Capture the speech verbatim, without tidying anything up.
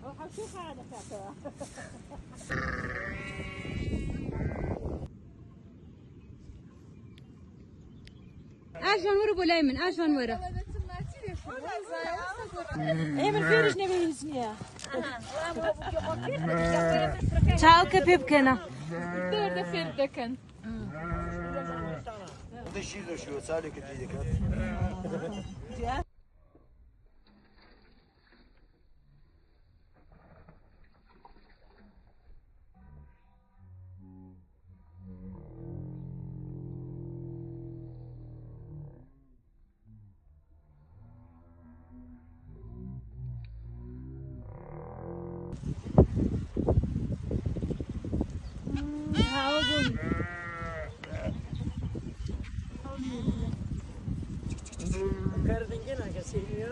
Ercan, were bo lay min, Ercan, were. Ê min fêr ji nevê hîs niye. Çawke pê bikena. Derde fêr dekin. Bu da şîr de şu, salê ki dî dikin. Kar dengê nake, sêviya.